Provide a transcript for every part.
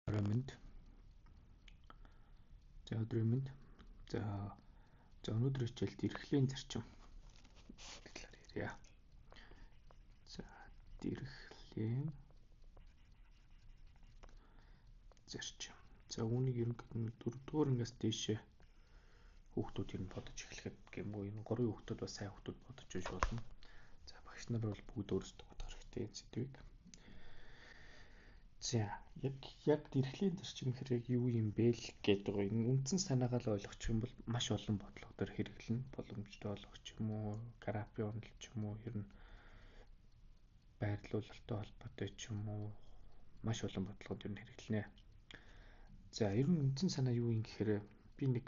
Орой мэнд. За өдрийн мэнд. За за өнөөдрийн хичээлд эрхлэлийн зарчим талаар ярья. За эрхлэлийн зарчим. За үүнийг ерөнхийдөө дөрөвдүгээр ангиас дээшээ хүүхдүүд ер нь бодож эхлэхэд гэмгүй энэ гурван хүүхдүүд бас сайн хүүхдүүд бодож байж болно. За багш нар бол бүгд өөрсдөө бодох хэрэгтэй энэ сэдвийг. За яг дэрхлийн зарчим гэхээр яг юу юм бэ л гэдэг байгаа. Энэ үндсэн санаагаа л ойлгочих юм бол маш олон бодлого дээр хэрэглэнэ. Боломжтой болгох ч юм уу, графийн онол ч юм уу, ер нь байрлуулалттай холбоотой ч юм уу, маш олон бодлогод ер нь хэрэглэнэ. За ер нь үндсэн санаа юу юм гэхээр би нэг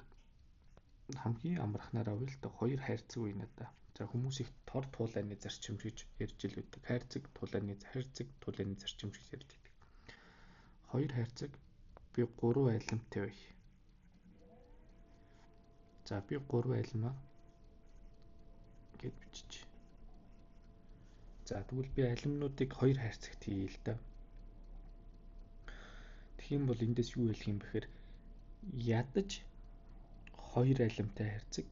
хамгийн амархнаар авъя л да, хоёр хайрцаг үе надаа. За хүмүүс их тор туулайны зарчим гэж ярьж л байдаг. Хайрцаг туулайны хайрцаг туулайны зарчим гэж ярьж байдаг. Хоёр хайрцаг би 3 алимтай бай. За би 3 алимаа гэд бичиж. За тэгвэл би алимнуудыг хоёр хайрцагт хийе л да. Тэгэх юм бол эндээс юу хэлэх юм бэхээр ядаж хоёр алимтай хайрцаг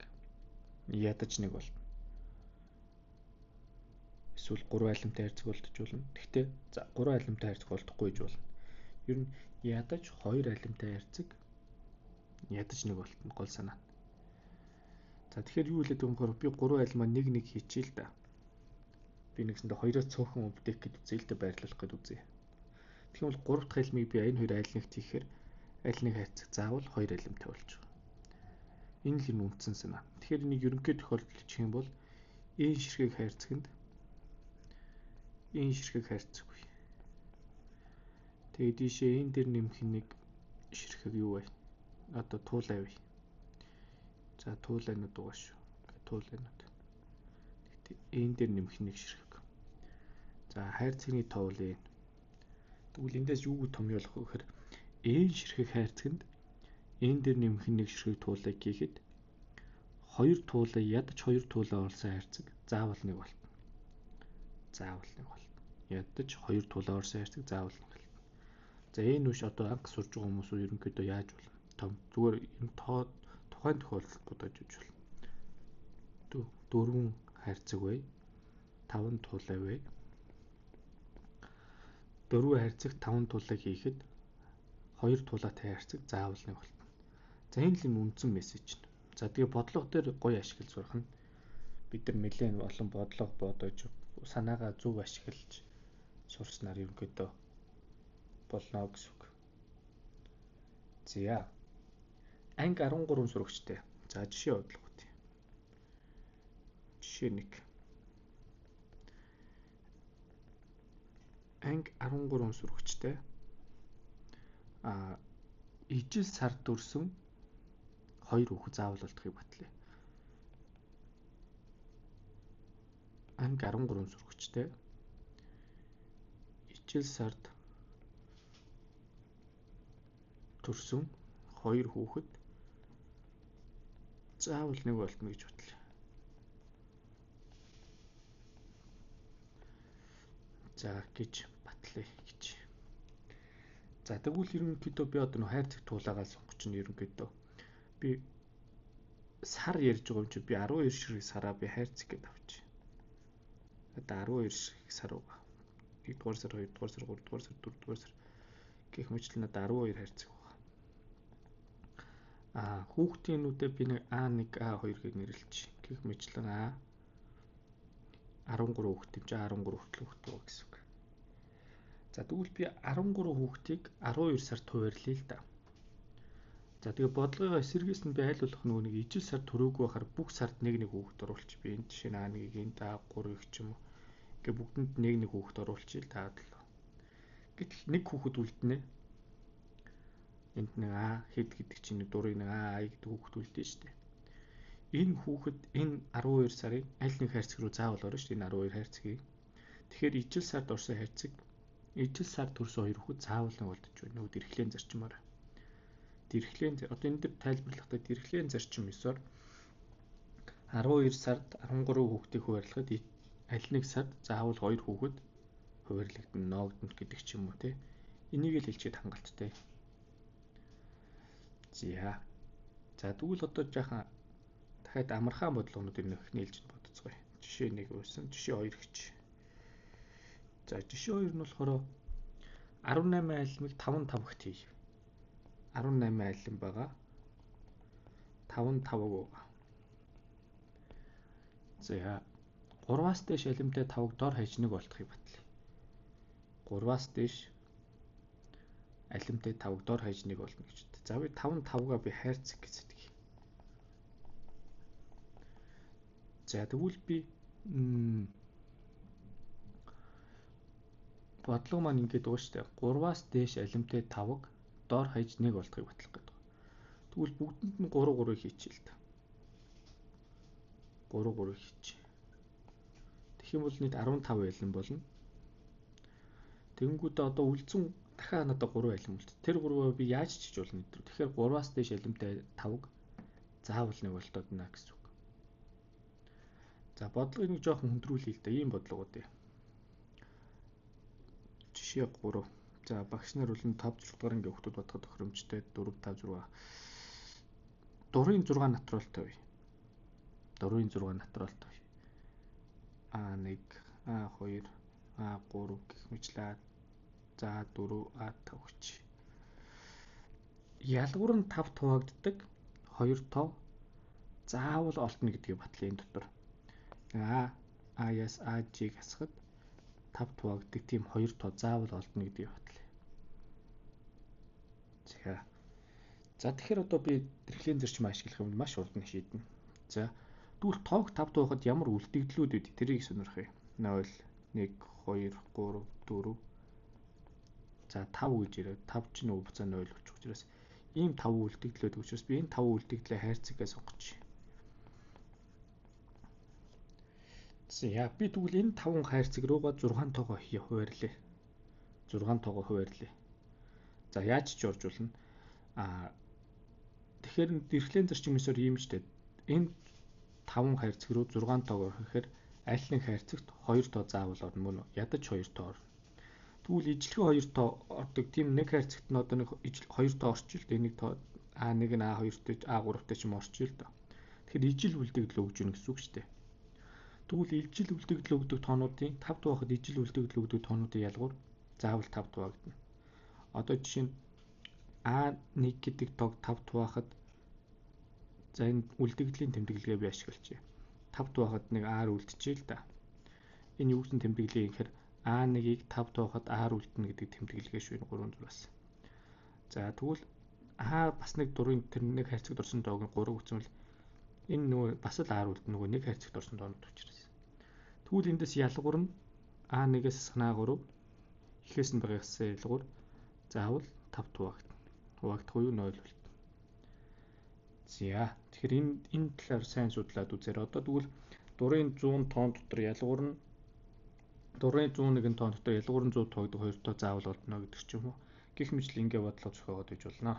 ядаж нэг болно. Эсвэл 3 алимтай хайрцаг болдож болно. Гэхдээ за 3 алимтай хайрцаг болдохгүй гэж болно. Ер нь ядаж хоёр алимтай хайрцаг ядаж нэг болтно гол санаа. За тэгэхээр юу хэлээд байгаа юм бэ? Би 3 алимаа нэг нэг хийчихье л да. Би нэгсэндээ хоёроос цөөхөн өвдөх гэж үзье л да, байрлуулах гэж үзье. Тэгэх юм бол 3 дахь алимыг би энэ хоёр айлнагт хийхээр аль нэг хайрцаг заавал хоёр алимтай болж байгаа. Энэ л юм үндсэн санаа. Тэгэхээр энийг ерөнхий тохиолдолд бичих юм бол энэ ширхэг хайрцагт энэ ширхэг хайрцаггүй. Тэгээд ийшээ энэ дээр нэмэх нэг ширхэг юу вэ? Одоо туулай вэ. За туулайнууд байгаа шүү. Туулайнууд. Тэгтээ энэ дээр нэмэх нэг ширхэг. За хайрцагны тоолын. Тэгвэл эндээс юу томьёолох вэ гэхээр энэ ширхэг хайрцагт энэ дээр нэмэх нэг ширхэг туулай гэхэд хоёр туулай ядаж хоёр туулай орсон хайрцаг заавал нэг болтно. Заавал нэг болтно. Ядаж хоёр туулай орсон хайрцаг заавал нэг болтно. За энэ үш одоо анх сурж байгаа хүмүүс ерөнхийдөө яаж болно? Том зүгээр ер нь тухайн тохиолдолд бодож үж болно. 4 хайрцаг бай. 5 туулай бай. 4 хайрцаг 5 туулай хийхэд 2 туулайтай хайрцаг заавал нэг болтно. За энэ л юм үндсэн мессеж нь. За тэгээ бодлого дээр гоё ашиглаж сурах нь бид нар нэлээд олон бодлого бодож санаагаа зөв ашиглаж сурснаар ерөнхийдөө болно гэсэн үг. За анги 13 сурагчтай. За жишээ бодлого үү. Жишээ 1. Анги 13 сурагчтай. Ижил сард төрсөн хоёр хүүхэд заавал болдохыг батлая. Анги 13 сурагчтай. Ижил сард төрсөн хоёр хүүхэд заавал нэг болтно гэж батлая. За гэж батлая гэж. За тэгвэл ерөнхийдөө би одоо нөх хайрцаг туулаагаа сонгох чинь ерөнхийдөө би сар ярьж байгаа юм чи би 12 ширхэг сараа би хайрцаг гэдээ авчих. Одоо 12 ширхэг сар байгаа. 1-р сар, 2-р сар, 3-р сар, 4-р сар гэх мэтлэн надад 12 хайрцаг байгаа. Хүүхдийн нүдээ би нэг А1, А2 гэж нэрлэлчих. Гэх мэтлэн А 13 хүүхд юм чи 13 хүртэл хүүхд байгаа гэсэн үг. За тэгвэл би 13 хүүхдийг 12 сард хуваарлаа л да. За тэгээ бодлогоо эсэргээс нь би аль болох нөгөө нэг ижил сар төрөөгүй байхаар бүх сард нэг нэг хүүхд оруулчих. Би энэ жишээ нь А1-ийг энд А3-ыг ч юм уу. Ингээ бүгдэнд нэг нэг хүүхд оруулчих л таад л. Гэтэл нэг хүүхэд үлднэ. Энд нэг А хэд гэдэг чинь дурыг нэг А гэдэг хүүхэд үлдэн штэ. Энэ хүүхэд энэ 12 сарын аль нэг хайрцаг руу заавал орно штэ, энэ 12 хайрцагийг. Тэгэхээр ижил сард орсон хайрцаг ижил сард төрсөн хоёр хүүхэд заавал нэг болдож байна. Нөгөө дэрхлээн зарчмаар. Дэрхлээн одоо энэ дэр тайлбарлахдаа дэрхлээн зарчим 9-оор 12 сард 13 хүүхдийг хуваарлахад аль нэг сард заавал хоёр хүүхэд хуваарлагдана, ноогдоно гэдэг ч юм уу те. Энийг л хэлчихэд хангалттай. За. За тэгвэл одоо жаахан дахиад амархан бодлогонуудыг нөхний ээлжинд бодцгоё. Жишээ 1 байсан, жишээ 2 гэж. За жишээ 2 нь болохоор 18 алимыг 5 5-т хий. 18 алим байгаа. 5 5 байгаа. За 3-аас дээш алимтай 5-г дор хаяж 1 болтохыг батлая. 3-аас дээш алимтай 5-г дор хаяж 1 болно гэж үү. За би 5 5-гаа би хайрцаг гэж сэтгэе. За тэгвэл би бодлого маань ингэж байгаа шүү дээ. 3-аас дээш алимтай 5-г дор хаяж 1 болтохыг батлах гэдэг. Тэгвэл бүгдэнд нь 3 3-ыг хийчихье л да. 3 3-ыг хийчихье. Тэгэх юм бол нийт 15 алим болно. Тэгэнгүүтээ одоо үлдсэн дахиад надад 3 алим үлд. Тэр 3-аа би яаж чиж болно гэдэг. Тэгэхээр 3-аас дээш алимтай 5-г заавал 1 болтоод наа гэсэн үг. За бодлогыг нэг жоохон хүндрүүлье л да. Ийм бодлогууд ээ. Жишээ 3. За багш нар бол 5 6 дугаар ангийн хүүхдүүд бодоход тохиромжтой 4 5 6. 4-ын 6 натуралтай бай. 4-ын 6 натуралтай бай. А1, А2, А3 гэх мэтлээ. За 4, А5 гэж. Ялгуур нь 5 хуваагддаг 2 тоо заавал олдно гэдгийг батлая энэ дотор. А, А-яас А-Ж-г хасахад 5 хуваагддаг тийм 2 тоо заавал олдно гэдгийг батлая. За. За тэгэхээр одоо би тэрхлийн зарчим ашиглах юм маш хурдан шийднэ. За тэгвэл тоог 5 дуухад ямар үлдэгдлүүд үү тэрийг сонирхъя. 0 1 2 3 4 за 5 гэж ирээ. 5 чинь нөгөө буцаа 0 очих учраас ийм 5 үлдэгдлүүд учраас би энэ 5 үлдэгдлээ хайрцагаа сонгочих. За би тэгвэл энэ 5 хайрцаг руугаа 6 тоогоо хуваарлаа. 6 тоогоо хуваарлаа. За яаж ч орж болно. Тэгэхээр дэрхлэн зарчмын ийм ч дээ. Энэ 5 хайрцаг руу 6 тоогоо гэхээр аль нэг хайрцагт 2 тоо заавал орно мөн үү? Ядаж 2 тоо орно. Тэгвэл ижлэхэн 2 тоо ордог. Тийм нэг хайрцагт нь одоо нэг 2 тоо орчих л дээ. Нэг тоо А1 нь А2-тэй А3-тэй ч юм орчих л доо. Тэгэхээр ижил үлдэгдэл өгж гэнэ гэсэн үг шүү дээ. Тэгвэл ижил үлдэгдэл өгдөг тоонуудын 5 дугаахад ижил үлдэгдэл өгдөг тоонуудын ялгуур заавал 5 дугаагдана. Одоо жишээ нь А1 гэдэг тоог 5 дугаахад за энэ үлдэгдлийн тэмдэглэгээ би ашиглажээ. 5 дугаахад нэг R үлдчихээ л да. Энэ юу гэсэн тэмдэглэгээ гэхээр А1-ийг 5 дугаахад R үлдэнэ гэдэг тэмдэглэгээ шүү энэ 3 зураас. За тэгвэл А бас нэг 4-ын тэр нэг хайрцагт орсон тоог нь 3 гэсэн бол энэ нөгөө бас л R үлдэнэ нөгөө нэг хайрцагт орсон тоонууд учраас. Тэгвэл эндээс ялгуур нь А1-ээс хасах А3 ихээс нь байгаа гэсэн ялгуур заавал 5 хуваагдана. Хуваагдах уу 0 үлдэнэ. За тэгэхээр энэ талаар сайн судлаад үзээрэй. Одоо тэгвэл 4-ын 100 тоон дотор ялгуур нь 4-ын 101 тоон дотор ялгуур нь 100 тоогдох 2 тоо заавал олдно гэдэг ч юм уу. Гэх мэтлэн ингэ бодлого зохиогоод иж болно.